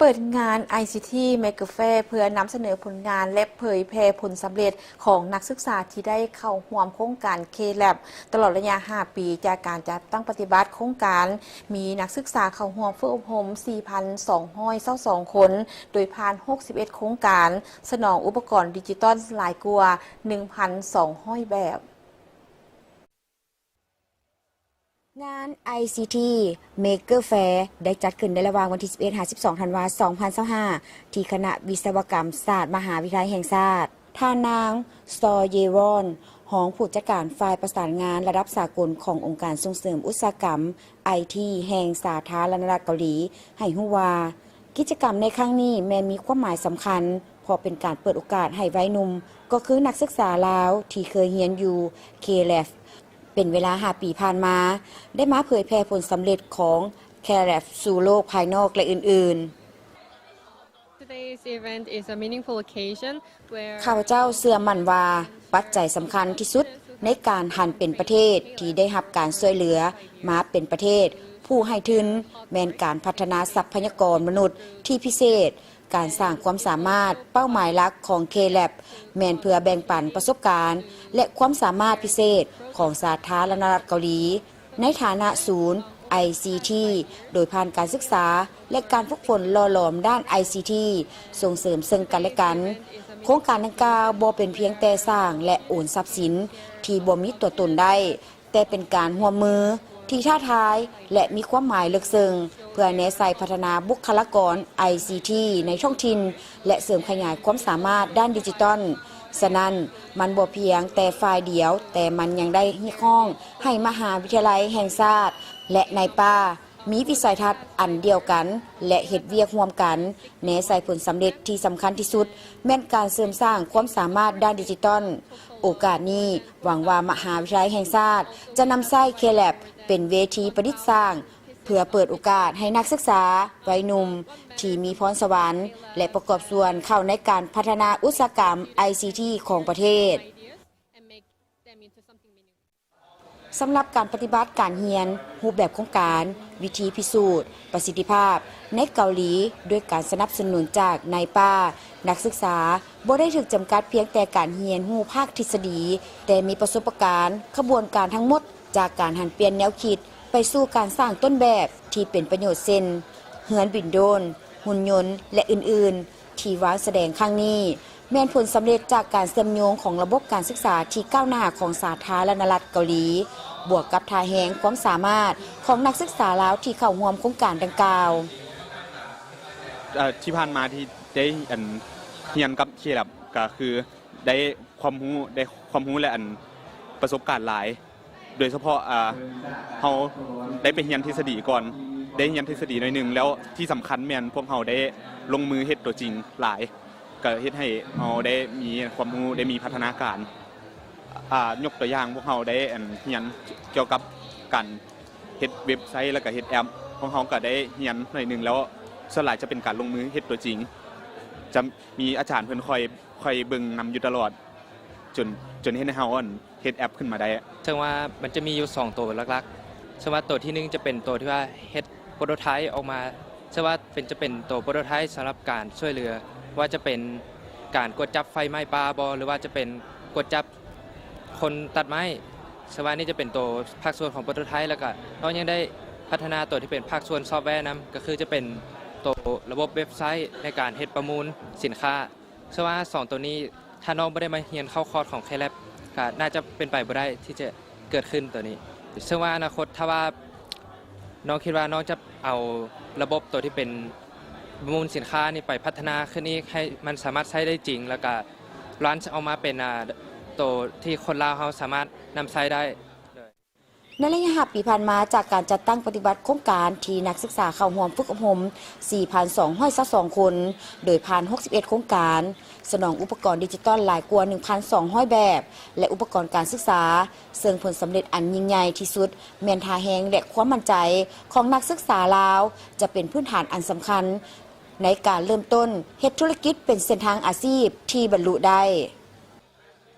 ເປີດງານ ໄອຊີທີ Maker Fair ເພື່ອນຳສະເໜີຜົນງານ ແລະ ເຜີຍແຜ່ຜົນສຳເລັດຂອງນັກສຶກສາທີ່ໄດ້ເຂົ້າຮ່ວມໂຄງການ K-lab ຕະຫຼອດໄລຍະຫ້າປີ ຈາກການຈັດຕັ້ງປະຕິບັດໂຄງການ ມີນັກສຶກສາເຂົ້າຮ່ວມຝຶກອົບຮົມ ສີ່ພັນສອງຮ້ອຍຊາວສອງຄົນ ໂດຍຜ່ານ ຫົກສິບເອັດໂຄງການ, ສະໜອງອຸປະກອນດິຈິຕອນຫຼາຍກວ່າ ໜຶ່ງພັນສອງຮ້ອຍແບບ. ງານ ໄອຊີທີ Maker Fair ໄດ້ຈັດຂຶ້ນໃນລະຫວ່າງວັນທີ ສິບເອັດ ຫາ ສິບສອງ ທັນວາ ສອງພັນຊາວຫ້າ ທີ່ຄະນະວິສະວະກຳສາດ ມະຫາວິທະຍາໄລແຫ່ງຊາດ. ທ່ານນາງ ຊໍ ເຢວອນ ຮອງຜູ້ຈັດການຝ່າຍປະສານງານລະດັບສາກົນຂອງອົງການສົ່ງເສີມອຸດສາຫະກຳ ໄອທີ ແຫ່ງສາທາລະນະລັດເກົາຫຼີ ໃຫ້ຮູ້ວ່າ ກິດຈະກຳໃນຄັ້ງນີ້ແມ່ນມີຄວາມໝາຍສຳຄັນ ເພາະເປັນການເປີດໂອກາດໃຫ້ໄວໜຸ່ມ ກໍຄືນັກສຶກສາລາວທີ່ເຄີຍຮຽນຢູ່ K-lab ເປັນເວລາຫ້າປີຜ່ານມາ ໄດ້ມາເຜີຍແຜ່ຜົນສຳເລັດຂອງ K-lab ສູ່ໂລກພາຍນອກ ແລະ ອື່ນໆ. Today's event is a meaningful occasion where ຂ້າພະເຈົ້າເຊື່ອໝັ້ນວ່າ ປັດໄຈສຳຄັນທີ່ສຸດໃນການຫັນເປັນປະເທດທີ່ໄດ້ຮັບການຊ່ວຍເຫຼືອມາເປັນປະເທດຜູ້ໃຫ້ທຶນ ແມ່ນການພັດທະນາຊັບພະຍາກອນມະນຸດທີ່ພິເສດ, ການສ້າງຄວາມສາມາດ. ເປົ້າໝາຍຫຼັກຂອງ K-lab ແມ່ນເພື່ອແບ່ງປັນປະສົບການ ແລະ ຄວາມສາມາດພິເສດຂອງສາທາລະນະລັດເກົາຫຼີ ໃນຖານະສູນ ໄອຊີທີ ໂດຍຜ່ານການສຶກສາ ແລະ ການຝຶກຝົນຫຼໍ່ຫຼອມດ້ານ ໄອຊີທີ ສົ່ງເສີມເຊິ່ງກັນ ແລະ ກັນ. ໂຄງການດັ່ງກ່າວບໍ່ເປັນພຽງແຕ່ສ້າງ ແລະ ໂອນຊັບສິນທີ່ບໍ່ມີຕົວຕົນໄດ້, ແຕ່ເປັນການຮ່ວມມືທີ່ທ້າທາຍ ແລະ ມີຄວາມໝາຍເລິກເຊິ່ງ ເພື່ອແນໃສ່ພັດທະນາບຸກຄະລາກອນ ໄອຊີທີ ໃນທ້ອງຖິ່ນ ແລະ ເສີມຂະຫຍາຍຄວາມສາມາດດ້ານດິຈິຕອນ. ສະນັ້ນ, ມັນບໍ່ພຽງແຕ່ຝ່າຍດຽວ, ແຕ່ມັນຍັງໄດ້ຮຽກຮ້ອງໃຫ້ມະຫາວິທະຍາໄລແຫ່ງຊາດ ແລະ ນາຍປ່າ ມີວິໄສທັດອັນດຽວກັນ ແລະ ເຮັດວຽກຮ່ວມກັນ, ແນໃສ່ຜົນສຳເລັດທີ່ສຳຄັນທີ່ສຸດ ແມ່ນການເສີມສ້າງຄວາມສາມາດດ້ານດິຈິຕອນ. ໂອກາດນີ້ ຫວັງວ່າມະຫາວິທະຍາໄລແຫ່ງຊາດຈະນຳໃຊ້ K-lab ເປັນເວທີປະດິດສ້າງ ເພື່ອເປີດໂອກາດໃຫ້ນັກສຶກສາໄວໜຸ່ມທີ່ມີພອນສະຫວັນ ແລະ ປະກອບສ່ວນເຂົ້າໃນການພັດທະນາອຸດສາຫະກຳ ໄອຊີທີ ຂອງປະເທດ. ສຳລັບການປະຕິບັດການຮຽນ, ຮູບແບບໂຄງການ, ວິທີພິສູດປະສິດທິພາບໃນເກົາຫຼີ ດ້ວຍການສະໜັບສະໜູນຈາກນາຍປ່າ, ນັກສຶກສາບໍ່ໄດ້ຖືກຈຳກັດພຽງແຕ່ການຮຽນຮູ້ພາກທິດສະດີ, ແຕ່ມີປະສົບປະການຂະບວນການທັງໝົດ ຈາກການຫັນປ່ຽນແນວຄິດໄປສູ່ການສ້າງຕົ້ນແບບທີ່ເປັນປະໂຫຍດ ເຊັ່ນ ເຮືອນບິນໂດຣນ, ຫຸ່ນຍົນ ແລະ ອື່ນໆ ທີ່ວາງສະແດງຄັ້ງນີ້ ແມ່ນຜົນສຳເລັດຈາກການເຊື່ອມໂຍງຂອງລະບົບການສຶກສາທີ່ກ້າວໜ້າຂອງສາທາລະນະລັດເກົາຫຼີ ບວກກັບທ່າແຮງຄວາມສາມາດຂອງນັກສຶກສາລາວທີ່ເຂົ້າຮ່ວມໂຄງການດັ່ງກ່າວ. ເອີ ທີ່ຜ່ານມາທີ່ໄດ້ ອັນ ຮຽນກັບ K-lab ກໍຄືໄດ້ຄວາມຮູ້ ໄດ້ຄວາມຮູ້ ແລະ ອັນ ປະສົບການຫຼາຍ. ໂດຍສະເພາະ ອ່າ ເຮົາໄດ້ໄປຮຽນທິດສະດີກ່ອນ, ໄດ້ຮຽນທິດສະດີໜ້ອຍໜຶ່ງ ແລ້ວທີ່ສຳຄັນແມ່ນພວກເຮົາໄດ້ລົງມືເຮັດຕົວຈິງຫຼາຍ, ກໍເຮັດໃຫ້ເຮົາໄດ້ມີຄວາມຮູ້ ໄດ້ມີພັດທະນາການ. ອ່າ ຍົກຕົວຢ່າງ ພວກເຮົາໄດ້ ອັນ ຮຽນກ່ຽວກັບການເຮັດເວັບໄຊ ແລ້ວກໍເຮັດແອັບ, ພວກເຮົາກໍໄດ້ຮຽນໜ້ອຍໜຶ່ງແລ້ວ, ສ່ວນຫຼາຍຈະເປັນການລົງມືເຮັດຕົວຈິງ, ຈະມີອາຈານເພິ່ນຄອຍ ຄອຍເບິ່ງນຳຢູ່ຕະຫຼອດ ຈົນ ຈົນເຮັດໃຫ້ເຮົາ ອັນ ເຮັດແອັບຂຶ້ນມາໄດ້. ເຊິ່ງວ່າມັນຈະມີຢູ່ສອງໂຕຫຼັກໆ, ເຊິ່ງວ່າໂຕທີໜຶ່ງຈະເປັນໂຕທີ່ວ່າເຮັດໂປໂຕໄທອອກມາ, ເຊິ່ງວ່າເປັນ ຈະເປັນໂຕໂປໂຕໄທສຳລັບການຊ່ວຍເຫຼືອ, ວ່າຈະເປັນການກວດຈັບໄຟໄໝ້ປ່າບໍ ຫຼືວ່າຈະເປັນກວດຈັບຄົນຕັດໄມ້, ເຊິ່ງວ່ານີ້ຈະເປັນໂຕພາກສ່ວນຂອງໂປໂຕໄທ, ແລ້ວກະນ້ອງຍັງໄດ້ພັດທະນາໂຕທີ່ເປັນພາກສ່ວນຊອບແວນຳ, ກໍຄືຈະເປັນໂຕລະບົບເວັບໄຊໃນການເຮັດປະມູນສິນຄ້າ. ເຊິ່ງວ່າສອງໂຕນີ້ ຖ້ານ້ອງບໍ່ໄດ້ມາຮຽນເຂົ້າຄອດຂອງ K-lab ກໍໜ້າຈະເປັນໄປບໍ່ໄດ້ທີ່ຈະເກີດຂຶ້ນໂຕນີ້. ເຊິ່ງວ່າອະນາຄົດ ຖ້າວ່ານ້ອງຄິດວ່ານ້ອງຈະເອົາລະບົບໂຕທີ່ເປັນປະມູນສິນຄ້ານີ້ໄປພັດທະນາຂຶ້ນອີກ ໃຫ້ມັນສາມາດໃຊ້ໄດ້ຈິງ ແລ້ວກໍຣັນອອກມາເປັນ ອາ ໂຕທີ່ຄົນລາວເຮົາສາມາດນຳໃຊ້ໄດ້. ໃນໄລຍະຫ້າປີຜ່ານມາ, ຈາກການຈັດຕັ້ງປະຕິບັດໂຄງການທີ່ນັກສຶກສາເຂົ້າຮ່ວມຝຶກອົບຮົມ ສີ່ພັນສອງຮ້ອຍຊາວສອງຄົນ ໂດຍຜ່ານ ຫົກສິບເອັດໂຄງການ, ສະໜອງອຸປະກອນດິຈິຕອນຫຼາຍກວ່າ ໜຶ່ງພັນສອງຮ້ອຍແບບ ແລະ ອຸປະກອນການສຶກສາ, ເຊິ່ງຜົນສຳເລັດອັນຍິ່ງໃຫຍ່ທີ່ສຸດແມ່ນທ່າແຮງ ແລະ ຄວາມໝັ້ນໃຈຂອງນັກສຶກສາລາວ ຈະເປັນພື້ນຖານອັນສຳຄັນໃນການເລີ່ມຕົ້ນເຮັດທຸລະກິດເປັນເສັ້ນທາງອາຊີບທີ່ບັນລຸໄດ້.